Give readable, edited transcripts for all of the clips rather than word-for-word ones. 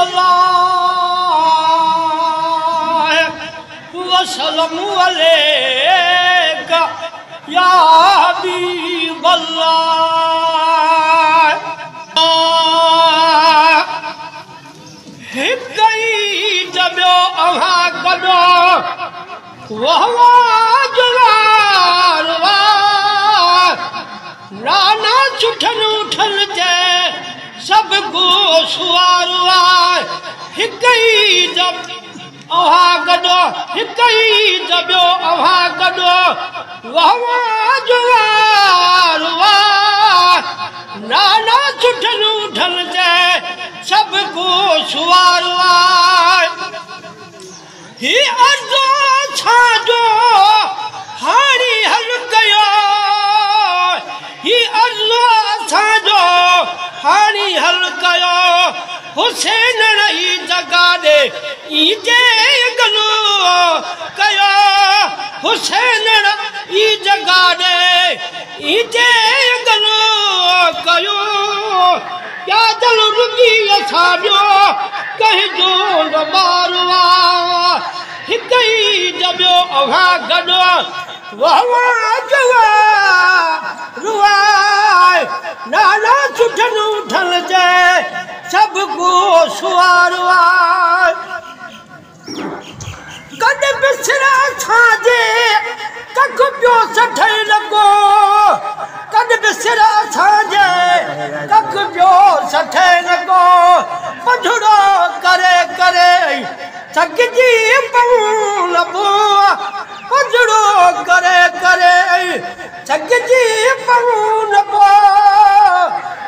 الله وسلم عليك يا حبيب الله. هڪ ئي جٻيو اوهان گڏو وهوا جوار نانا سٺن اٺن تي سڀ ڪو سوار. هڪ ئي جب اوهان گڏو، هڪ ئي جٻيو اوهان گڏو وهوا جوار نانا سٺن اٺن تي سڀ ڪو سوار. هي عرض ڇا جو هاڻي حل ڪيو، هي عرض اسان جو هاڻي حل ڪيو. حسين رهي جڳا ڏي ايندي گلو ڪيو، حسين رهي جڳا ڏي ايندي گلو ڪيو. پيادل رڳي اسان ٻيو ڪنهن جو نه مارو. هڪ ئي جٻيو اوهان گڏو وهوا جوار نانا سٺن اٺن تي سڀ ڪو سوار. گڏ بسرا اسان جي ڪک پيو سٺ لڳو، گڏ بسرا اسان جي ڪک پيو سٺ لڳو. پڌڙو ڪري ڪري ٿڪجي پئون لڀو، پڌڙو ڪري ڪري ٿڪجي پئون لڀو.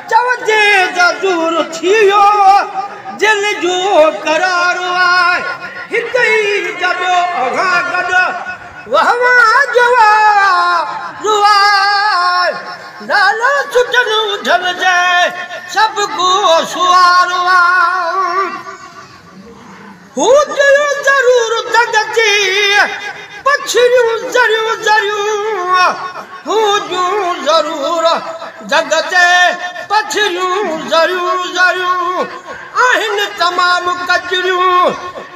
چوندي ضرور ٿي ويو دل جو قرار. آهي هڪ ئي جٻيو اوهان گڏ وهوا جوار نالا سٺن اٺن تي سڀ ڪو سوار. هو چيو ضرور دڳ تي پڇڙيون ذريون ذريون، هو جون ضرور دڳ تي پڇڙيون ذريون ذريون آهن تمام ڪچريون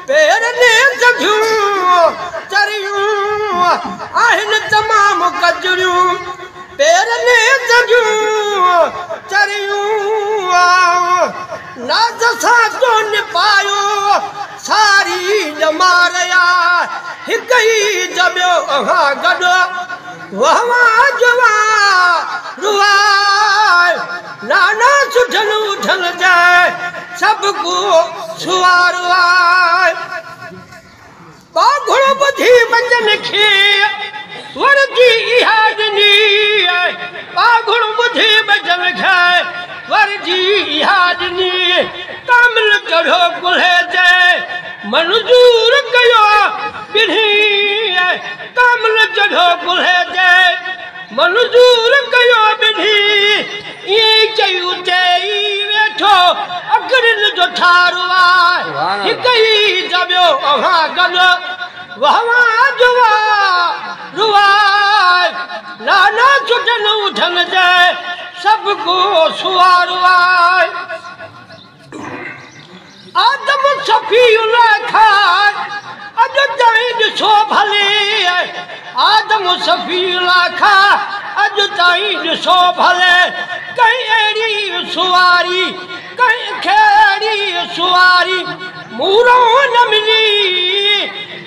پير ني سگهيون چريون آهن تمام ڪچريون پير ني سگهيون چريون. ناز سان ڪونه پايو ساري ڄمار. هڪ ئي جٻيو اوهان گڏ وهوا جوار نانا سٺن اٺن تي سڀ ڪو سوار. باگهڙ ٻڌي وڃن کي ورجي اها ڏني، باگهڙ ٻڌي وڃن کي ورجي اها ڏني. ڪامل چڙهيو ڪلهي تي منظور ڪيو ٻنهي، ڪامل چڙهيو ڪلهي تي منظور ڪيو ٻنهي. ائين چئي اتي ئي ويٺو اکرين جو ٺارو. آهي هڪ ئي جٻيو اوهان گڏ وهوا جوار نانا سٺن اٺن تي سڀ ڪو سوار. آهي آدم صفي کان اڄ تائين ڏسو ڀلي، آدم صفي کان اڄ تائين ڏسو ڀلي ڪنهن اهڙي سواري، ڪنهن کي اهڙي سواري مورو نه ملي،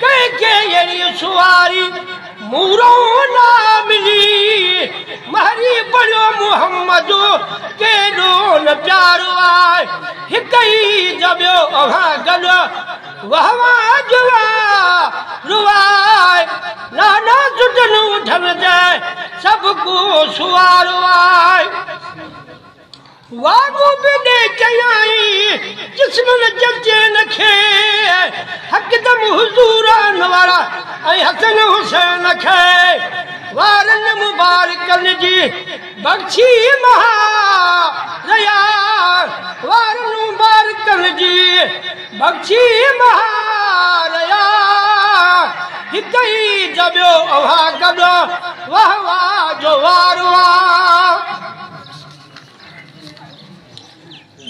ڪنهن کي اهڙي سواري مورو نه ملي. مهري پڙهيو محمد ڪيڏو نه پيارو. آهي هڪ ئي جٻيو اوهان گڏ وهوا جوار نانا سٺن اٺن تي سڀ ڪو سوار. آهي واڳون به ڏي چيائين جسمن جچين کي هڪدم حضور انور ۽ حسن حسين کي وارن مبارڪن جي بخشي مها ريا، وارن مبارڪن جي بخشي مها ريا. هڪ ئي جٻيو اوهان گڏ وهوا جو وارو.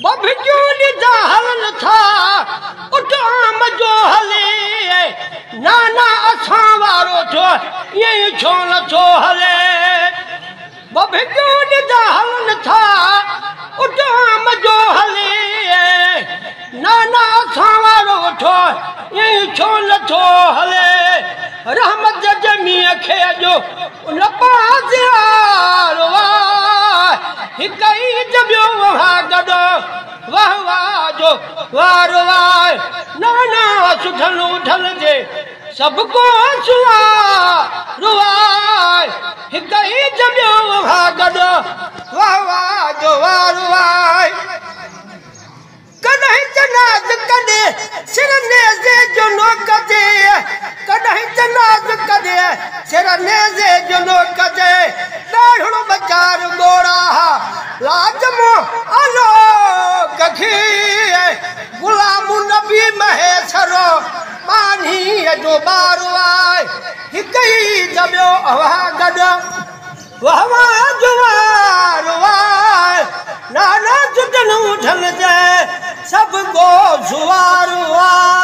ٻه ڀتيون ڏيندا هلن ٿا नाना असां वारो थियो ईअं छो नथो हले। ॿ ॾिंदा हलनि था उॾाम जो हले। नाना असां वारो थियो ईअं छो नथो हले। रहमत जे मींहं खे अॼु उन पाज़ियारो आहे। हिकु ई ॿियो वहाँ गॾु वाह वाह जो वारो आहे। नाना सुठल उठल जे सभु को सुवारो आहे। हिकु ई ॿियो वहाँ गॾु वाह वाह जो वारो आहे। कॾहिं चनाज़ कॾहिं सिर नेज़े जो नोक ते, कॾहिं चनाज़ कॾहिं सिर नेज़े जो नोक ते। ॾाढो ॿ चारि ॻोड़ा लाजमो आलोक खे। गुलाम नबी महेसरो बानीअ जो ॿारो आहे। हिकु ई ॿियो अवां गॾु वाह वाह जो वारो आहे। नाना सुटन उठल जे सभु को सुवारो आहे।